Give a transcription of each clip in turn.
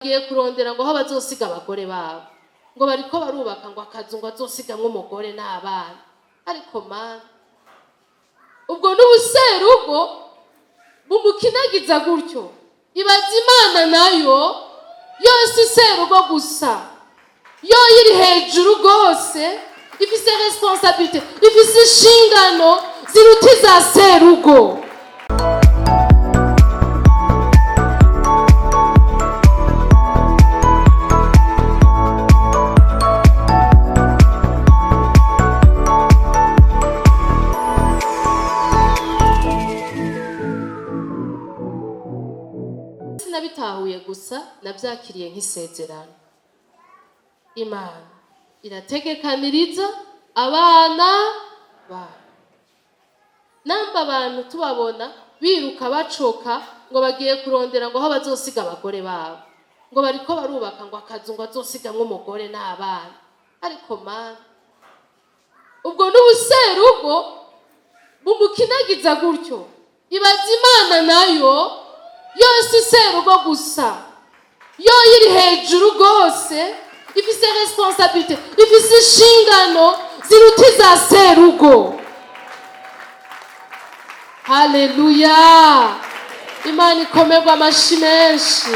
Bagiye kurondera ngo aho bazosiga abagore babo, ngo bariko barubaka ngo akazu ngo azosigamwo umugore n'abana. Ariko mana, ubwo n'ubuserugo bumukinagiza gutyo. Ibaza Imana nayo yose iserugo gusa, yo iri hejuru rwose, ifise responsabilité, ifise inshingano ziruta iza serugo. Sinabitahuye gusa, nabyakiriye nk'isezerano. Imana irategekaniriza abana bayo. Namba abantu tubabona biruka bacoka ngo bagiye kurondera ngo aho bazosiga abagore babo, ngo bariko barubaka ngo akazu ngo azosigamwo umugore n'abana. Ariko mana, ubwo n'ubuserugo bumukinagiza gutyo. Ibaza Imana nayo yose iserugo gusa, yo iri hejuru rwose, ifise responsabilité, ifise inshingano ziruta iza serugo. Haleluya! Imana ikomerwa amashi menshi.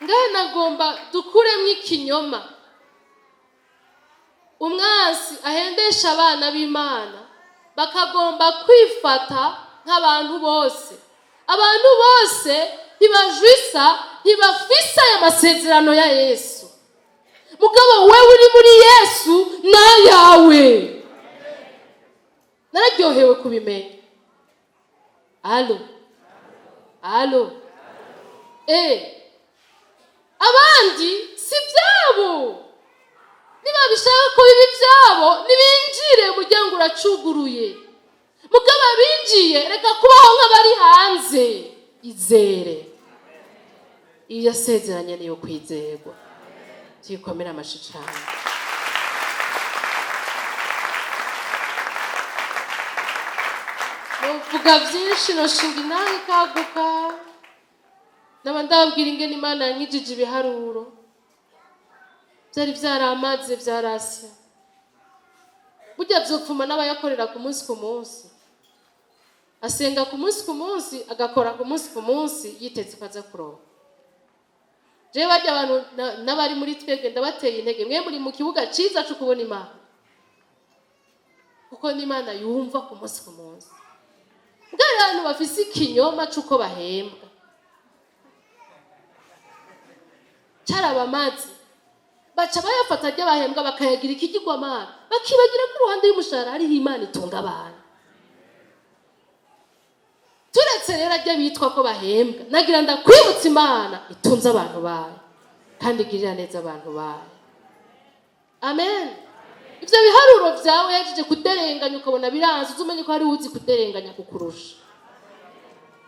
Ngaha nagomba dukuremwo ikinyoma umwansi ahendesha abana b'Imana, bakagomba kwifata nk'abantu bose. Abantu bose ntibajwisa, ntibafise aya masezerano ya Yesu. Mugabo wewe uri muri Yesu n'ayawe. Nararyohewe kubimenya. Allô, allô. Abandi si byabo, nibabishaka ko biba ibyabo nibinjire, umuryango uracuguruye. Mugabo abinjiye, reka kubaho nk'abari hanze. Izere iyo yasezeranye, niyo kwizerwa. Tuyikomere amashi cane. Novuga byinshi, noshinga intahe ikaguka, naba ndababwira ingene Imana yankijije ibiharuro byari byaramaze byarasya. Burya vyopfuma n'abayakorera ku munsi ku munsi, asenga ku munsi ku munsi, agakora ku munsi ku munsi, yiteze ko aza kuronka. Jewe barya abantu n'abari muri twebwe ndabateye intege: mwe muri mu kibuga ciza co kubona Imana, kuko n'Imana yumva ku munsi ku munsi. Mbwa abantu bafise ikinyoma c'uko bahembwa carabamaze, baca bayafata ryo bahembwa bakayagira ikigirwamana, bakibagira ko uruhande y'umushahara hariho Imana itunga abantu. Turetse rero ajya bitwa ko bahembwa, nagira ndakwibutsa Imana itunze abantu bayo kandi igirira neza abantu bayo. Amen. Ibyo biharuro byawe yajeje kuderenganya, ukabona biranze, uzi umenye ko hari uzi kuderenganya kukurusha.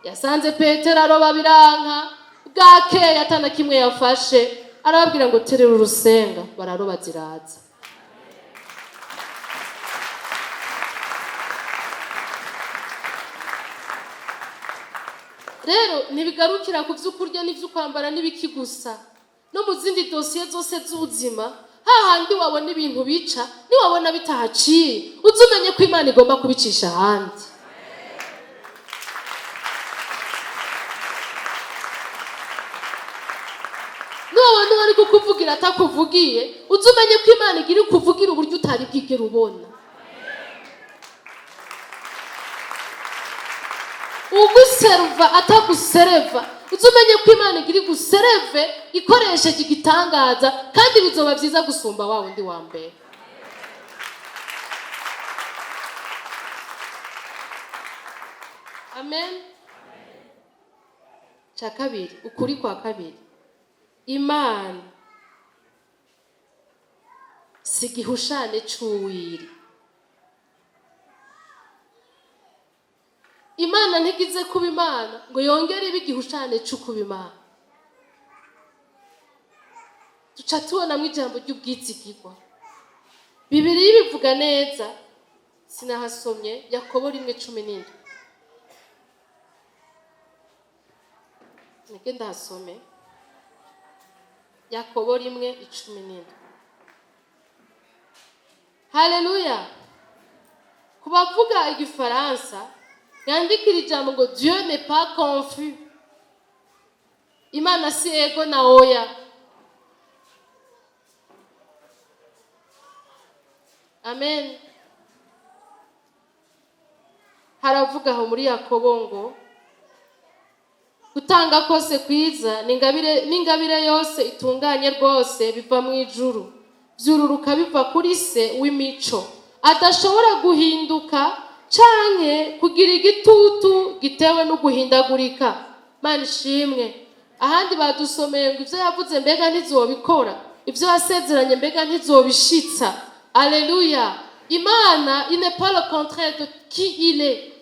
Yasanze Petero aroba biranka, bwakeye atana kimwe yafashe, arababwira ngo terera urusenga, bararoba ziraza. Rero ntibigarukira ku byo kurya n'ibyo kwambara n'ibiki gusa, no mu zindi dosiye zose z'ubuzima, hahandi wabona ibintu bica, niwabona bitahaciye, uze umenye ko Imana igomba kubicisha ahandi. Niwabona uwo ari kukuvugira atakuvugiye, uze umenye ko Imana igira ukuvugira uburyo utari bwigere ubona. Uguseruva atagusereva, uze umenye ko Imana igira igusereve ikoresheje igitangaza, kandi bizoba byiza gusumba wa wundi wa mbere. Amen. Cya kabiri, ukuri kwa kabiri: Imana si igihushane c'uwiri. Imana ntigize kuba Imana ngo yongere ibe igihushane c'ukuba Imana. Duca tubonamo ijambo ry'ubwizigirwa. Bibiliya ibivuga neza. Sinahasomye. Yakobo 1:17. Nige ndahasome. Yakobo 1:17. Haleluya! Ku bavuga igifaransa, yandikira ijambo ngo "Dieu n'est pas confus". Imana si ego na oya. Amen. Haravuga aho muri Yakobo ngo gutanga kose kwiza n'ingabire, n'ingabire yose itunganye rwose biva mu ijuru, byururuka biva kuri Se w'imico, adashobora guhinduka canke kugira igitutu gitewe no guhindagurika. Mana ishimwe. Ahandi badusomeye ngo ibyo yavuze mbega ntizobikora? Ibyo yasezeranye mbega ntizobishitsa? Aleluya! Imana, il n'est pas le contraire de qui il est.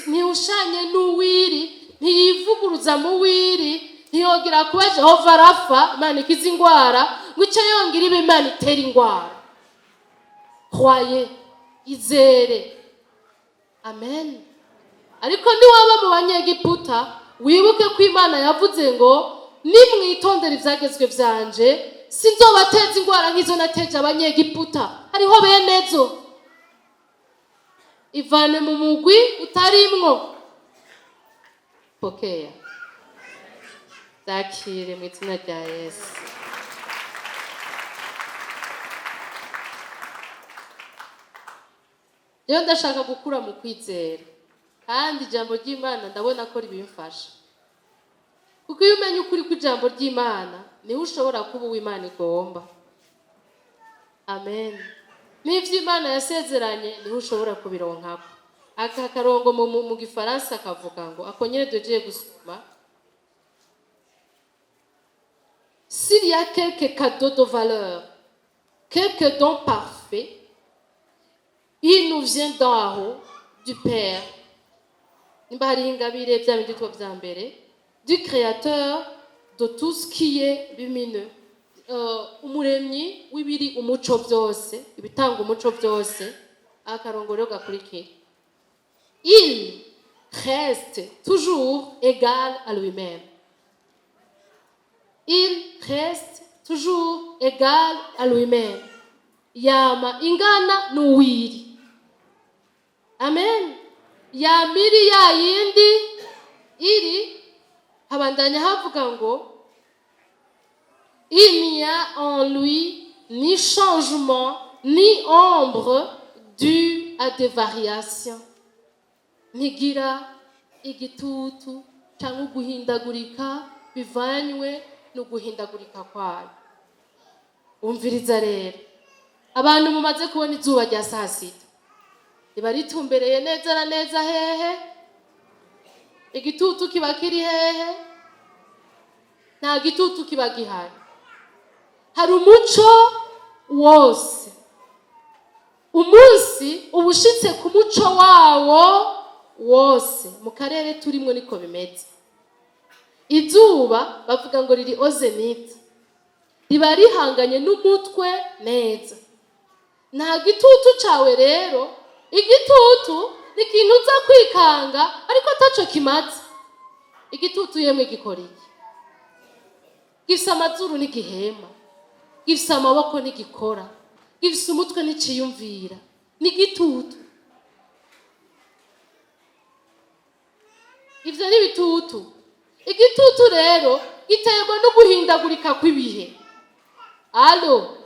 Ntihushanye n'uwiri, ntiyivuguruza mu wiri. Ntiyongera kuba Jehova Rafa, Imana ikiza ingwara, ngo ice yongera ibe Imana itera ingwara. Croyez, izere. Amen. Ariko niwaba mu Banyegiputa, wibuke ko Imana yavuze ngo nimwitondera ibyagezwe byanje, sinzobateza ingwara nk'izo nateje Abanyegiputa. Hariho benezo. Ivane mu mugwi utarimwo. Pokea, zakire mu izina rya Yesu. Rero ndashaka gukura mu kwizera, kandi ijambo ry'Imana ndabona ko ribimfasha, kuko iyo umenya ukuri kw'ijambo ry'Imana, niho ushobora kuba uw'Imana igomba. Amen. N'ibyo Imana yasezeranye, niho ushobora kubironkako. Aka karongo mu gifaransa kavuga ngo, ako nyine tugiye gusoma: "S'il y a quelque cadeau de valeur, quelque don parfait, il nous vient d'en haut, du Père." Nimba hariho ingabire, bya bindi two bya mbere, "du Créateur de tout ce qui est lumineux", umuremyi w'ibiri umuco byose, ibitanga umuco byose. Akarongo rero gakurikira: "Il reste toujours égal à lui-même." Il reste toujours égal à lui-même. Yama ingana n'uwiri. Amen. Yama iri ya yindi iri. Habandanya havuga ngo "Il n'y a en lui ni changement ni ombre due à des variations." Ntigira igitutu cyangwa uguhindagurika bivanywe no guhindagurika kwayo. Umviriza rero, abantu mumaze kubona izuba rya saa sita, riba ritumbereye neza na neza hehe? Igitutu kiba kiri hehe? Nta gitutu kiba gihari, hari umuco wose. Umunsi uba ushitse ku muco wawo wose. Mu karere turimo niko bimeze. Izuba bavuga ngo riri au zénith, riba rihanganye n'umutwe neza, nta gitutu cawe. Rero igitutu ni ikintu uza kwikanga, ariko ataco kimaze. Igitutu yemwe gikora iki? Gifise amazuru n'igihema, gifise amaboko n'igikora, gifise umutwe n'iciyumvira. N'igitutu, ivyo ni bitutu. Igitutu rero giterwa no guhindagurika kw'ibihe. Alo,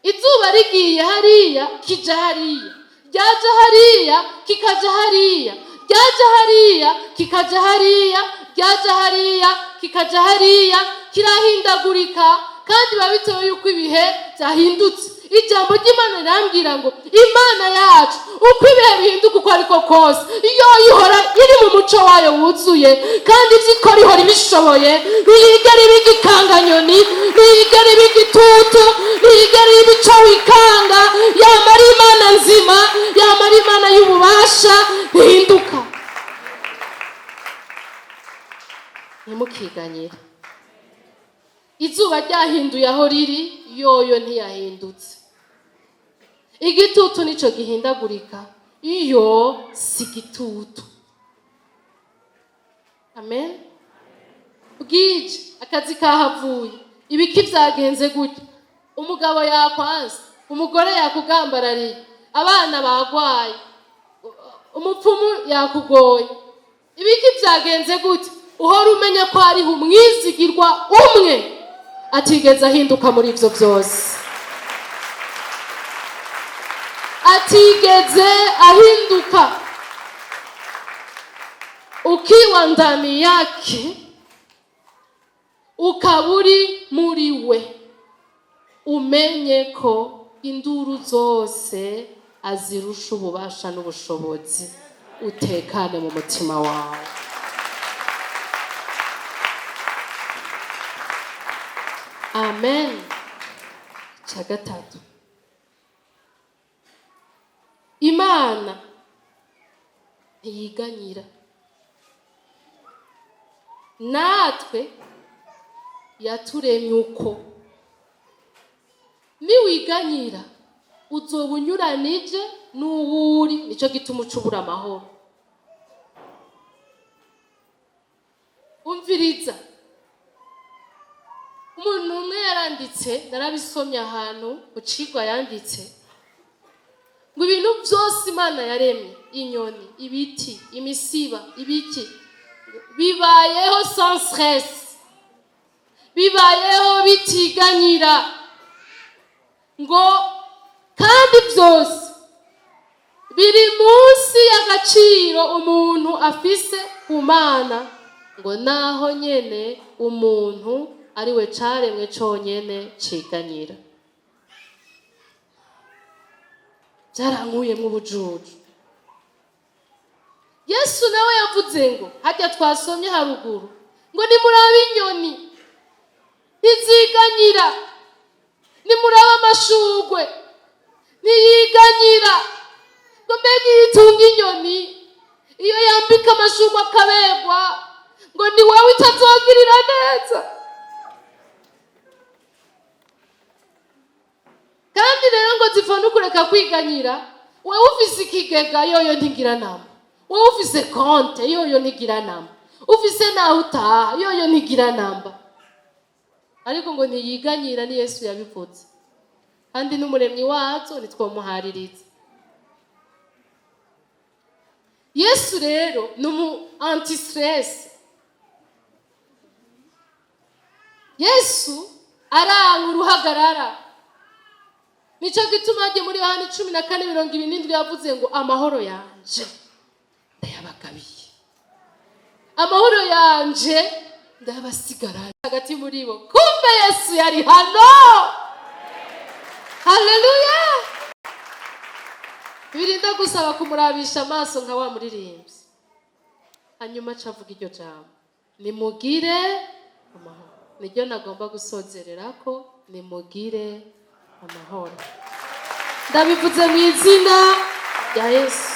izuba rigiye hariya, kija hariya, ryaja hariya, kikaja hariya, ryaja hariya, kikaja hariya, ryaja hariya, kikaja hariya, kirahindagurika, kandi biba bitewe yuko ibihe byahindutse. Ijambo ry'Imana rirambwira ngo Imana yacu, uko ibihe bihinduka uko ariko kose, iyo ihora iri mu muco wayo wuzuye, kandi ibyo ikora ihora ibishoboye. Ntiyigera iba igikanganyoni, ntiyigera iba igitutu, ntiyigera iba ico wikanga. Yama ari Imana nzima, yama ari Imana y'ububasha, ntihinduka. Ntimukiganyire. Izuba ryahinduye aho riri, yoyo ntiyahindutse. Igitutu nico gihindagurika, iyo si igitutu. Amen. Bwije, akazi kahavuye, ibiki byagenze gutya, umugabo yakwanze, umugore yakugambarariye, abana bagwaye, umupfumu yakugoye, ibiki byagenze gutya, uhora umenya ko hariho umwizigirwa umwe atigeze ahinduka muri ibyo byose, atigeze ahinduka. Ukiwa ndani yake, ukaba uri muri we, umenye ko induru zose azirusha ububasha n'ubushobozi, utekane mu mutima wawe. Amen. Icya gatatu, Imana ntiyiganyira, natwe yaturemye uko. Niwiganyira uzoba unyuranije n'uwuri, nicyo gituma ucubura amahoro. Umviriza, umuntu umwe yaranditse, narabisomye ahantu mu cigwa yanditse ngo ibintu byose Imana yaremye, inyoni, ibiti, imisiba, ibiki, bibayeho sans stress, bibayeho bitiganyira, ngo kandi byose biri munsi y'agaciro umuntu afise ku Mana, ngo naho nyene umuntu ari we caremwe conyene ciganyira. Byarankuyemwo ubujuju. Yesu nawe yavuze ngo, harya twasomye haruguru, ngo nimurabe inyoni ntiziganyira, nimurabe amashugwe ntiyiganyira, ngo mbega iyo itunga inyoni, iyo yambika amashugwe akaberwa, ngo ni wowe itazogirira neza. Kandi rero ngo zipfa no kureka kwiganyira, wewe ufise ikigega yoyo ntigira namba, wewe ufise konte yoyo ntigira namba, ufise naho utaha yoyo ntigira namba. Ariko ngo ntiyiganyira, ni Yesu yabivuze, kandi n'umuremyi wazo ntitwomuhaririza. Yesu rero ni umu anti-stress. Yesu aranga uruhagarara. Nico gituma agiye muri Yohana 14:27 yavuze ngo amahoro yanje ndayabagabiye, amahoro yanje ndayabasigara hagati muri bo. Kumbe Yesu yari hano. Haleluya. Birinda gusaba kumurabisha amaso nka wa muririmbyi. Hanyuma acavuga iryo jambo, nimugire amahoro. Niryo nagomba gusozererako, nimugire amahoro. Ndabivuze mu izina rya Yesu.